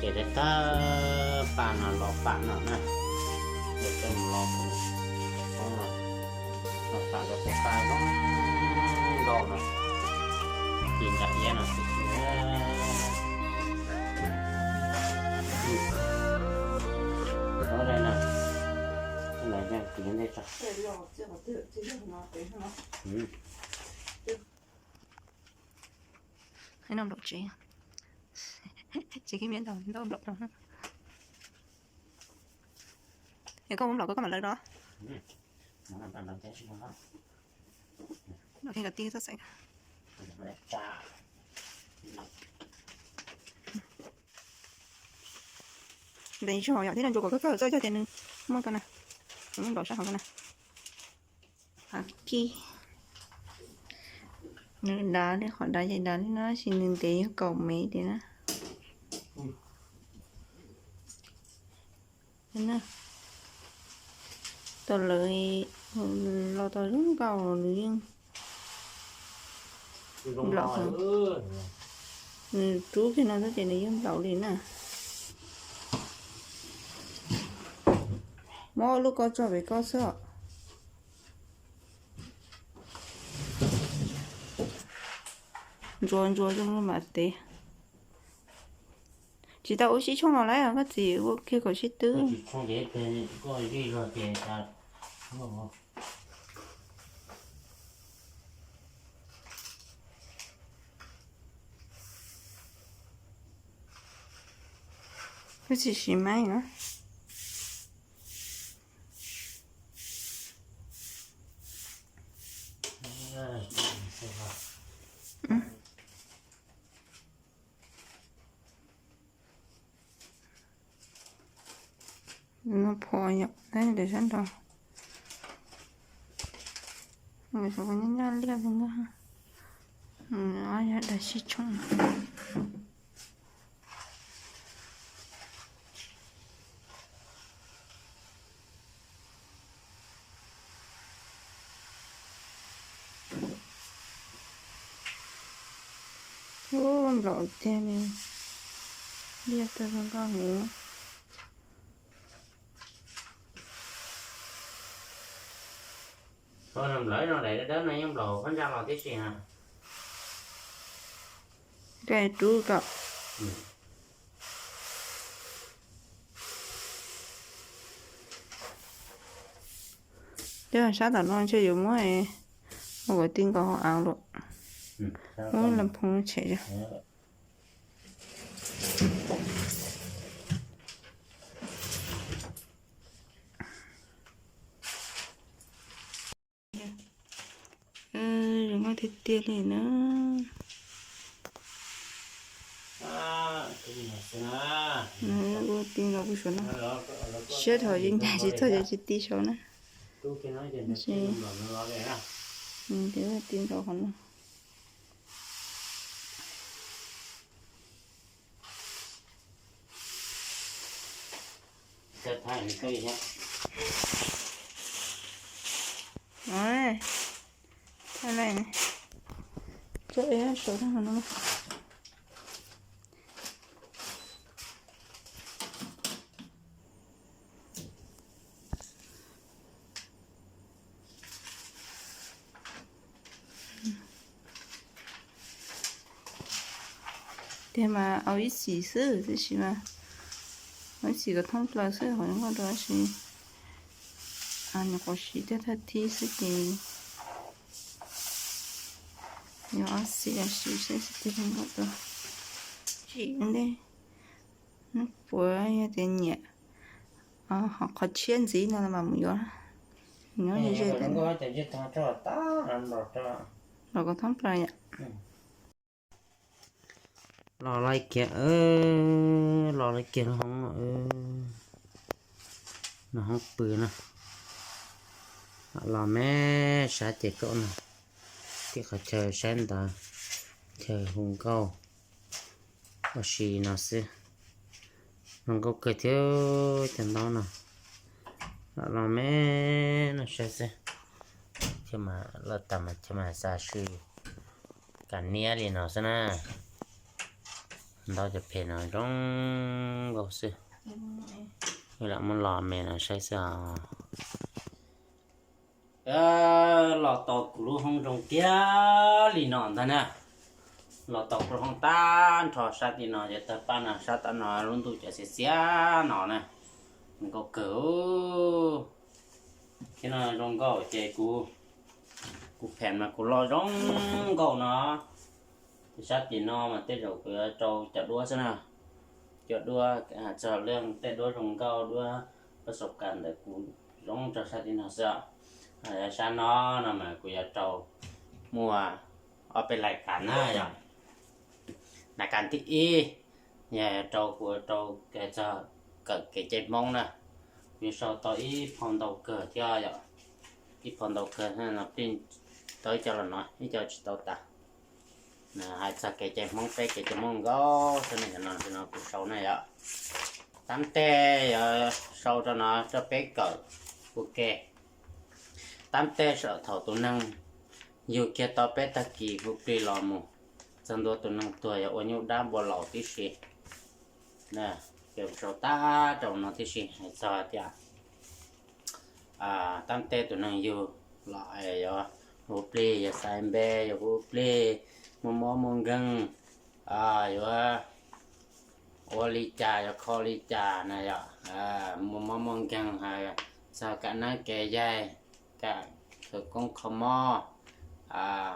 Ces tag pam no los pam no na, ces coj mus los poob no, los pam rau tus pa zoo nkauj no, ces nram iab no xwb. Ov, dai na, nram ntej tso. Noj nplaum tsev, tsev kiag miab ntau noj nplaum no. Es koj muab nplaum koj, koj mam lawv no. Nplaum kheej kov tij txhob xaiv. Ntev zog yom, thiab no ntsuas kom kawg kawg txoj cog ces nws muaj ko na, nws muaj nplaum sab hauv ko na. Kij, nws dav li qhov dav ces dav li no, tab sis nws ntev yog kaum mev li na. Tau lawv los tau zoo nkauj los nws yeej nplaum heev. Nws rub kiag no xwb ces nws yeej nplaum li na. Muab lub ko tso pem ko xwb. Ntsuas ntsuas zoo mam tev. Tsis tau ua sib tshooj los lawm, koj txiv ua kiag kom sib twb. Wb tsis siv maib na. No phom yom, tab ntawm sab nraud. Nws sab nyob nyob liaj li ntag. Ob yog daim sib tshooj. Ub, nplaum tiag li, liaj tag zoo nkauj heev. Nplaum no daim dawb dawb no yeej nplaum phab ntsa los tib si na. Rub kom Cov sab tom no ntshe yuav muab ua kom ti nkaus hauv av lawm. Muab las phoov tshem zog. Zoo nkauj tiag tiag li na. Ua ti nkaus kuv saum no. Siab dhau yeej ncaim tsis txog ces tsis ti saud na. Tab sis nws tias ua ti nkaus qhov no. Tso saud no. Tiag mas au ib xim xwb, tab sis mas au ib xim kom thoob plaws xwb, qhov zoo nkauj rau tab sis nws quav siv tiag thawj thib xwb ces yuav ob xim los siv saib xwb tiag zoo nkauj rau. Tsim ntej, nub puav yog tias nyiam ho qhov tshiab ntxiv no los mam mus yuav. Nyob ze ze los kom thoob plaws yom. Los laij kiag, los laij kiag lub hoob no, lub hoob pw no. Los me sab ces kaum no, tib qhov chaw saib ntawd, chaw hu nkauj ua si no xwb. Zoo nkauj kawg thiab cov ntaub no. Los me no saib xwb, thiab mas loj tas mas thiab mas xa sw kam niab li no xwb na. Ntau cov phem no zoo nkauj xwb. Wb lam muab los me no saib xwb os. Los tau kuv lub hoob zoo kiag li no ntag na. Los tau kuv lub hoob tag nrho sab tim no, ces tawg paj no sab tom no lub ntuj cov xiav xiav no na. Nkauj kawg. Thiab no zoo nkauj ces kuv, kuv phem mas kuv loj zoo nkauj no. Ces sab tim no mas tej zaum kuv yuav rau cov duab xwb na. Cov duab txog leej tej duab zoo nkauj, duab pab xaus kas ntawm kuv zoo rau sab tim no xwb. Sab no no mas kuv yuav rau muaj ob peb lais kas na yom. Lais kas thib ib yog rau kuv rau txog kawm kev cai Hmoob na. Kuv yuav sau tau ib phau ntau kawg thiab yom. Ib phau ntau kawg no, tau ib co los no ib co tsis tau tas. Hais txog kev cai Hmoob, peb kev cai Hmoob nkauj xwb ne, no no kuv sau na yom. Tab tej yuav sau rau no rau peb kawm ua ke. Tab tej thaum tus neeg yug kiag tau peb tag kis hu plig los mus, txog ntua tus neeg tuag yog ua nyuj dab npua laus tib si. Ces sau tag rau no tib si hais txog tias tab tej tus neeg yug los yuav hu plig, yuav xaiv npe, yuav hu plig, muaj mob muaj nkeeg, yuav ua li cas, yuav kho li cas na yom. Muaj mob muaj nkeeg, txog kam nab kev yaig, kam khawv koob kho mob,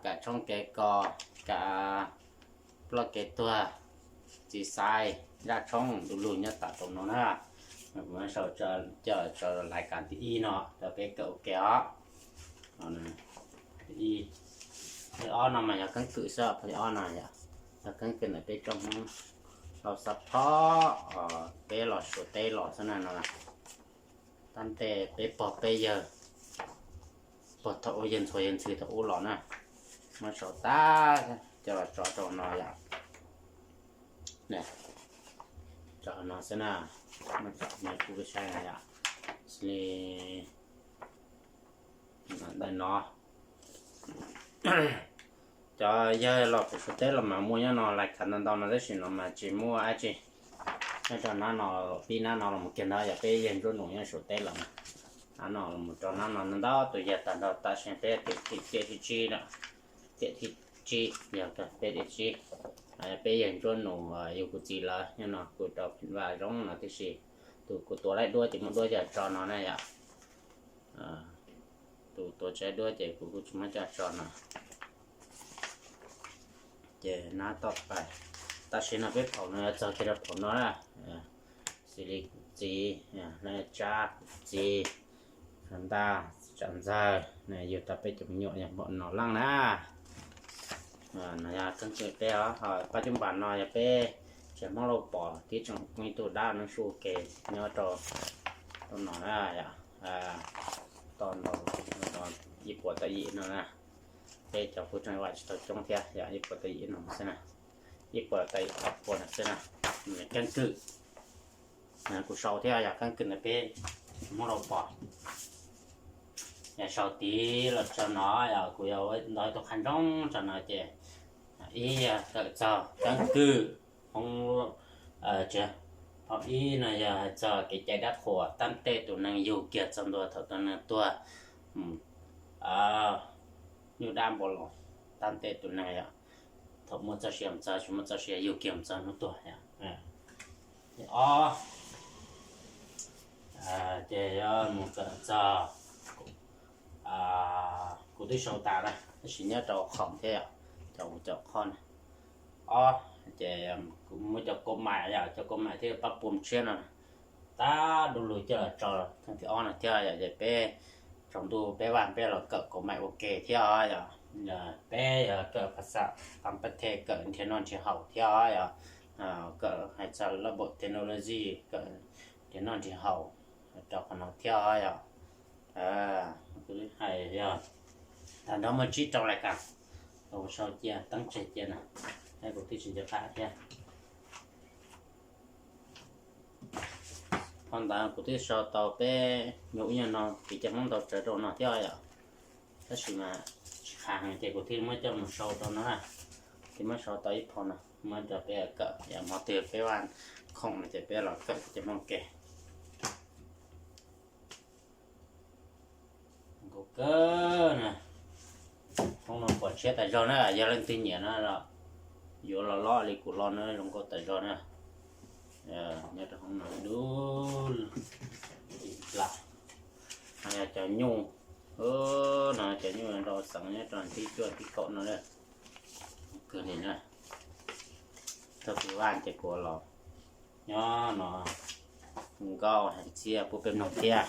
kam tshoob kev kos, kam ploj kev tuag, txiv xaiv, zaj tshoob du lug nyob tom rau no na. Kuv sau cov lais kas thib ib no rau peb kawm ua ke os. Phau thib ob no mas yog keeb kwm xwb, phau thib ob no yog keeb kwm ntawm peb tsoom Hmoob sau xab phob peb los Suav teb los xwb na no. Tab tej peb pog peb yawg, pog thaum ub yawg ntxhua yawg ntxhw thaum ub los na, muab sau tag coj los tso rau no yom. Tso no xwb na, muab tso no kuv saib na yom. Xws li ntawm no, cov yawg los pem Suav teb los mas muaj nyob no lais kas ntau ntau no tab sis no mas tsis muaj dab tsi. Nyob rau nab no, pib nab no los mus kiag ntawd yog peb yawg Ntsuab Nus nyob Suav teb los mas, nab no los mus rau nab no ntau tus yawg tag nrho, tam sim peb tiam thib tsib na, tiam thib tsib yog peb tiam tsib, peb yawg Ntsuab Nus yug kuv txiv lawm nyob no, kuv rau Vam Zoov no tib si, tus kuv tua laib duab ces muab duab coj tso no na yom. Tus tua tsis laib duab ces kuv kuj tsis muab coj tso no. Ces nab toj pais, tam sim no peb phaum no yuav txog kiag rau phaum no na. Xws li kuv txiv, Tsab kuv txiv, Tsab Ntaj, Tsab Ntxawg, yug tau peb cov me nyuam yog npaum no leej na. No yog keeb kwm peb os, ho pab cub npas no yog peb tsev Hmoob Lauj Pos tib tsoom ib tug dab neeb su ke nyob rau no na, tau ntau, ib puas tau yim no na. Peb cov kuv tseem vam tsis tau coob thiab, yog ib puas tau yim no xwb na, ib puas tau yim ob puas no xwb na. Keeb kwm kuv sau thiab yog keeb kwm ntawm peb Hmoob Lauj Pos. Yog sau tid los tso no, yog kuv yog ua ntau tus qhov ntsoov tso no ces ib yog kawm txog keeb kwm Hmoob, phau ib no yog hais txog kev cai dab qhuas, tab tej tus neeg yug kiag txog ntua thaum tus neeg tuag, nyuj dab npua los, tab tej tus neeg yog thaum muaj txoj sia mus txog, tsis muaj txoj sia yug kiag mus txog hnub tuag. Ob, ces yog mus kawm txog, kuv twb sau tas lawm tab sis nyob rau khoom thiab yom, cov cov qhov na. Ob, ces kuv muab cov kua maim, yog cov kua maim thiab pab puas tshiab no tag du lug coj los tso theej thib ob no thiab yom. Ces peb tsaus ntuj peb vaj peb los kawm kua maim ua ke thiab yom. Peb yog kawm phas xas qas pab the, kawm nrhiav noj nrhiav haus thiab yom, kawm hais txog lab npaum technology, kawm nrhiav noj nrhiav haus rau qhov no thiab yom. Kuv hais yog tag nrho muaj tsib rau lais kas, kuv sau cia teeb tseg cia na, kuv twb tsis nco qab thiab. Qhov ntawd kuv twb sau tau peb nyuag ub nyuag no, kev cai Hmoob ntau tsawv rau no thiab yom. Tab sis mas tsis qha heev ces kuv thiaj muab coj mus sau rau no na. Ces muab sau tau ib phau no muab rau peb kawm, yog hmo twg peb vaj khoom no ces peb los kawm cov Hmoob ke. Zoo nkauj kawg na. Hoob no pom tshiab tas zog na, yog leej twg nyiam no los yuav los lob li kuv lo na, zoo nkauj tas zog na. Nyob rau hoob no dub plas. No yog cov nyuj, no cov nyuj nrau xeev nyob rau tib cuaj tib kaum no na. Kawg li na. Thawj pw vaj ces kuv los nyob no, nkauj heev txiaj pub peb mloog thiab.